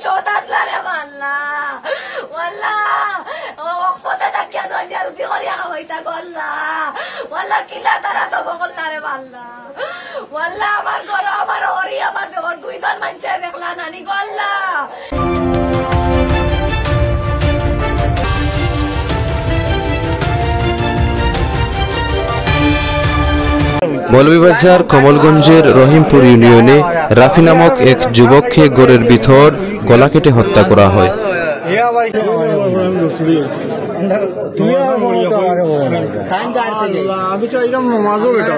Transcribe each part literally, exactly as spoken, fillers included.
সৎ আসলা রে বাল্লা। ওয়াল্লা, ও অকফতে থাকিয়া দোনিয়া রুজি করিয়া খাওয়াইতা গো আল্লা। ওয়াল্লা, কিলা তারা তো বকল্লা রে বাল্লা। ওয়াল্লা, আমার ঘরো, আমার হরি, আমার দেওর দুইজন মানষে দেখলা নানি গো আল্লা। মৌলভীবাজার কমলগঞ্জের রহিমপুর ইউনিয়নে রাফি নামক এক যুবককে ঘরের ভিতর গলা কেটে হত্যা করা হয়। তুমি আল্লাহ, আমি তো এরকম নমাজও বেটা।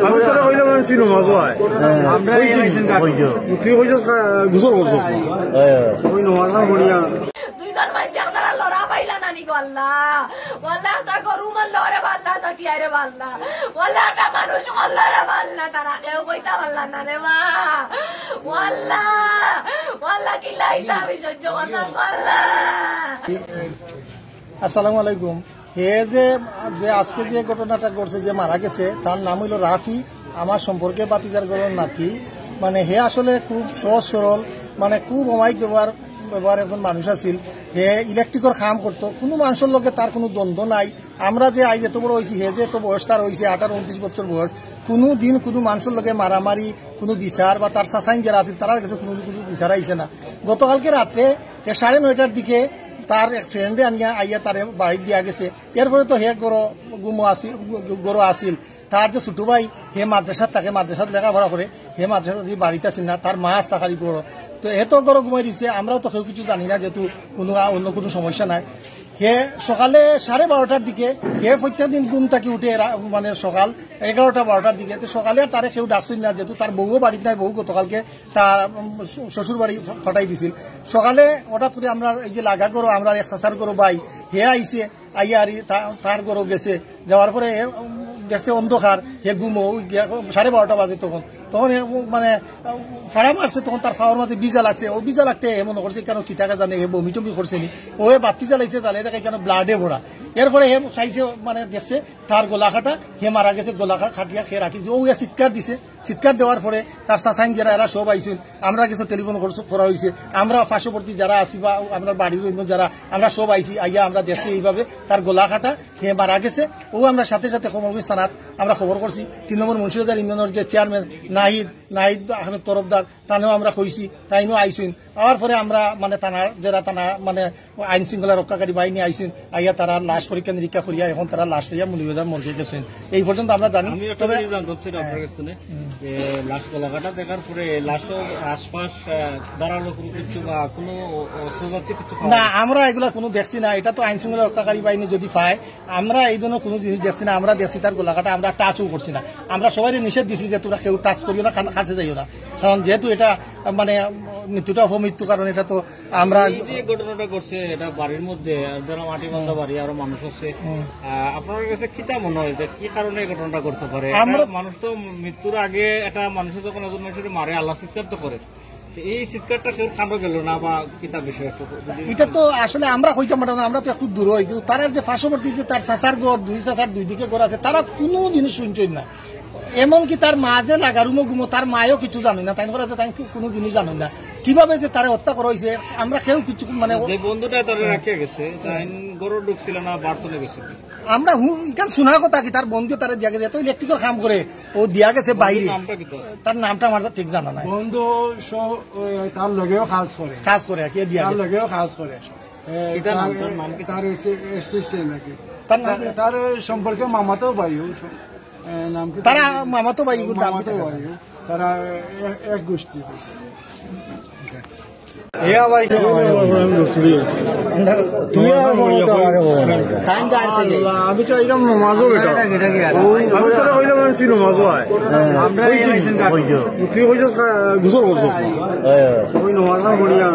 আমি তোরা কইলাম, আমি তুই নমাজও আয়। তুই কইছস, আহ, গোসল করছস না। ওই নমাজ না পড়িয়া। দুইজন মানষে আপনারা লড়া পাইলা নানি গো আল্লা। ওয়াল্লা, একটা গরু মারলো রে বাল্লা, চাটিয়া রে বাল্লা। ওয়াল্লা, একটা মানুষ মারলো রে বাল্লা, তারা কেউ কইতা পারলা না রে মা। ওয়াল্লা, ওয়াল্লা, কিলা ইতা আমি সহ্য করতাম, ওয়াল্লা। আসসালামু আলাইকুম। হে যে, যে আজকে যে ঘটনাটা ঘটছে, যে মারা গেছে, তার নাম হইল রাফি। আমার সম্পর্কে ভাতিজার ঘরর নাতি। মানে, হে আসলে খুব সহজ সরল, মানে, খুব অমায়িক ব্যবহার, ব্যবহার একজন মানুষ আছিল। হে ইলেকট্রিকর কাম করতো, কোনো মানুষের লগে তার কোনো দ্বন্দ্ব নাই। আমরা যে আইজ এত বড় হইছি, হে যে এত বয়স তার হইছে, আঠারো ঊনত্রিশ বছর বয়স, কোনো দিন কোনো মানুষের লগে মারামারি, কোনো বিচার বা তার চাচাইন যারা আছিল, তারার কাছে কোনো, কোনো বিচার আইছে না। গতকালকে রাত্রে হে সাড়ে নয়টার দিকে তার এক ফ্রেন্ডে আনিয়া আইয়া তারে বাড়িত দিয়া গেছে। এরপরে তো হে ঘরো ঘুমো আসি-, ঘরো আছিল। তার যে ছোট ভাই, হে মাদ্রাসাত থাকে, মাদ্রাসাত লেখাপড়া করে, হে মাদ্রাসাত আজি বাড়িত আছিল না, তার মা আস্তা খালি ঘরো। তো হে তো ঘরো ঘুমাই দিছে, আমরাও তো কেউ কিছু জানি না, যেহেতু কোনো আ-, অন্য কোনো সমস্যা নাই। হে সকালে সাড়ে বারোটার দিকে, হে প্রত্যেক দিন ঘুম থাকি উঠে রা-, মানে সকাল এগারোটা বারোটার দিকে। তো সকালে আর তারে কেউ ডাকছইন না, যেহেতু তার বউও বাড়িত নাই, বউ গতকালকে তার, উম, শ-, শ্বশুর বাড়ি ফাটাই দিছিল। সকালে হঠাৎ করে আমরা এই যে লাগা ঘরো, আমরা এক চাচার ঘরো ভাই, হে আইছে, আইয়া আর তা-, তার ঘরো গেছে, যাওয়ার পরে হে, উম, দেখছে অন্ধকার, হে ঘুমো, ওই গিয়া সাড়ে বারোটা বাজে তখন। তখন হে, উ, মানে, আহ, ফাড়া মারছে, তখন তার ফাওর মাঝে বিজা লাগছে। ও বিজা লাগতে হে মনে করছে কেন কিতাকে জানে, হে বমি টমি করছে নি। ও হে বাতি জ্বালাইছে, জ্বালাই দেখে কেন ব্লাডে ভরা। এরপরে হে চাইছে, মানে, দেখছে তার গলা কাটা, হে মারা গেছে, গলা কা-, কাটিয়া হে রাখিছে। ও ইয়া চিৎকার দিছে, চিৎকার দেওয়ার পরে তার চাচাইন যারা, এরা সব আইছইন। আমরা কিছু টেলিফোন করছ-, করা হইছে, আমরা পার্শ্ববর্তী যারা আছি বা আমরার বাড়ির অন্য যারা, আমরা সব আইছি, আইয়া আমরা দেখছি এইভাবে তার গলা কাটা, হে মারা গেছে। ও আমরা সাথে সাথে কমলগঞ্জ থানাত আমরা খবর করছি। তিন নম্বর মুন্সিবাজার ইউনিয়নের যে চেয়ারম্যান নাহিদ, নাহিদ আহমেদ তরফদার, তানেও আমরা কইছি, তাইনও আইছইন। আওয়ার পরে আমরা মানে থানার, যারা থানা মানে আইন শৃঙ্খলা রক্ষাকারী বাহিনী আইছইন, আইয়া তারা লাশ পরীক্ষা নিরীক্ষা করিয়া এখন তারা লাশ লইয়া মৌলভীবাজার মর্গে গেছইন। এই পর্যন্ত আমরা জানি। আমি একটা তবে জিনিস জানতে চাচ্ছি আপনার কাছ থেকে, হুম। যে লাশ গলাকাটা দেখার পরে লাশর আশপাশ, আহ, ধারালো কোনো কিছু বা কোনো অ-, অস্ত্র জাতীয় কিছু পাওয়া না, গেছে? আমরা এগুলা কোনো দেখছি না। এটা তো আইন শৃঙ্খলা রক্ষাকারী বাহিনী যদি পায়, আমরা এই ধরনের কোনো জিনিস দেখছি না। আমরা দেখছি তার গলাকাটা, আমরা টাচও করছি না। আমরা সবাইরে নিষেধ দিছি যে তোমরা কেউ টাচ করিও না, কা-, কাছে যাইও না, কারণ যেহেতু এটা মানে মৃত্যুটা অপমৃত্যু, কারণ এটা তো আমরা এই যে ঘটনাটা ঘটছে, এটা বাড়ির মধ্যে, আর যারা মাটি বান্ধা বাড়ি, আরো মানুষ আছে। হুম। আহ, আপনার কাছে কিতা মনে হয় যে কি কারণে এই ঘটনাটা ঘটতে পারে? আমরা এটা মানুষ তো মৃত্যুর আগে একটা মানুষের যখন একজন মানুষের মারে, আল্লাহ চিৎকার তো করে। তো এই চিৎকারটা কেউ কানো গেল না বা কিতা বিষয় একটু যদি এটা তো আসলে আমরা কইতাম পারতাম না, আমরা তো একটু দূর হই, কিন্তু তারা যে পার্শ্ববর্তী যে তার চাচার ঘর, দুই চাচার দুই দিকে ঘর আছে, তারা কোনো জিনিস শুনছেন না। এমনকি তার মা যে লাগা রুমো ঘুমো, তার মায়ও কিছু জানে না, তাই করে আছে, তাই কু-, কোনো জিনিস জানে না। কিভাবে যে তারে হত্যা করা হয়েছে, আমরা কেউ কিছু মানে যে বন্ধুটা তারে রাখিয়া গেছে, তাই ঘরো ঢুকছিল না, বার চলে গেছে। আমরা হু-, ইখান শোনা কথা কি তার বন্ধু তারে দিয়া গেছে, এত ইলেকট্রিক্যাল কাম করে, ও দিয়া গেছে বাইরে। নামটা কি তার? তার নামটা আমার ঠিক জানা নাই। বন্ধু স-, ওই তার লগেও কাজ করে। কাজ করে, কে দিয়া তার গেছে? লগেও কাজ করে। এ, কিতার নাম, তার, তার নাম কি? তার এসে-, এসিস্ট্যান্ট নাকি? তার নাম কি? তার সম্পর্কে মামাতো ভাই, ও স-, এ, নাম কি? তারা মামাতো ভাই, এগুলো দাম মামাতো দিতে ভাই, তারা এ-, এক গোষ্ঠী। এ ভাই, তুমি আমার সময় তো আমারে বলো না। আল্লাহ, আমি তো এরকম নমাজও বেটা। আমি তোরা কইলাম, আমি তুই নমাজও আয়। তুই কইছস, আহ, গোসল করছস না। ওই নমাজ না পড়িয়া।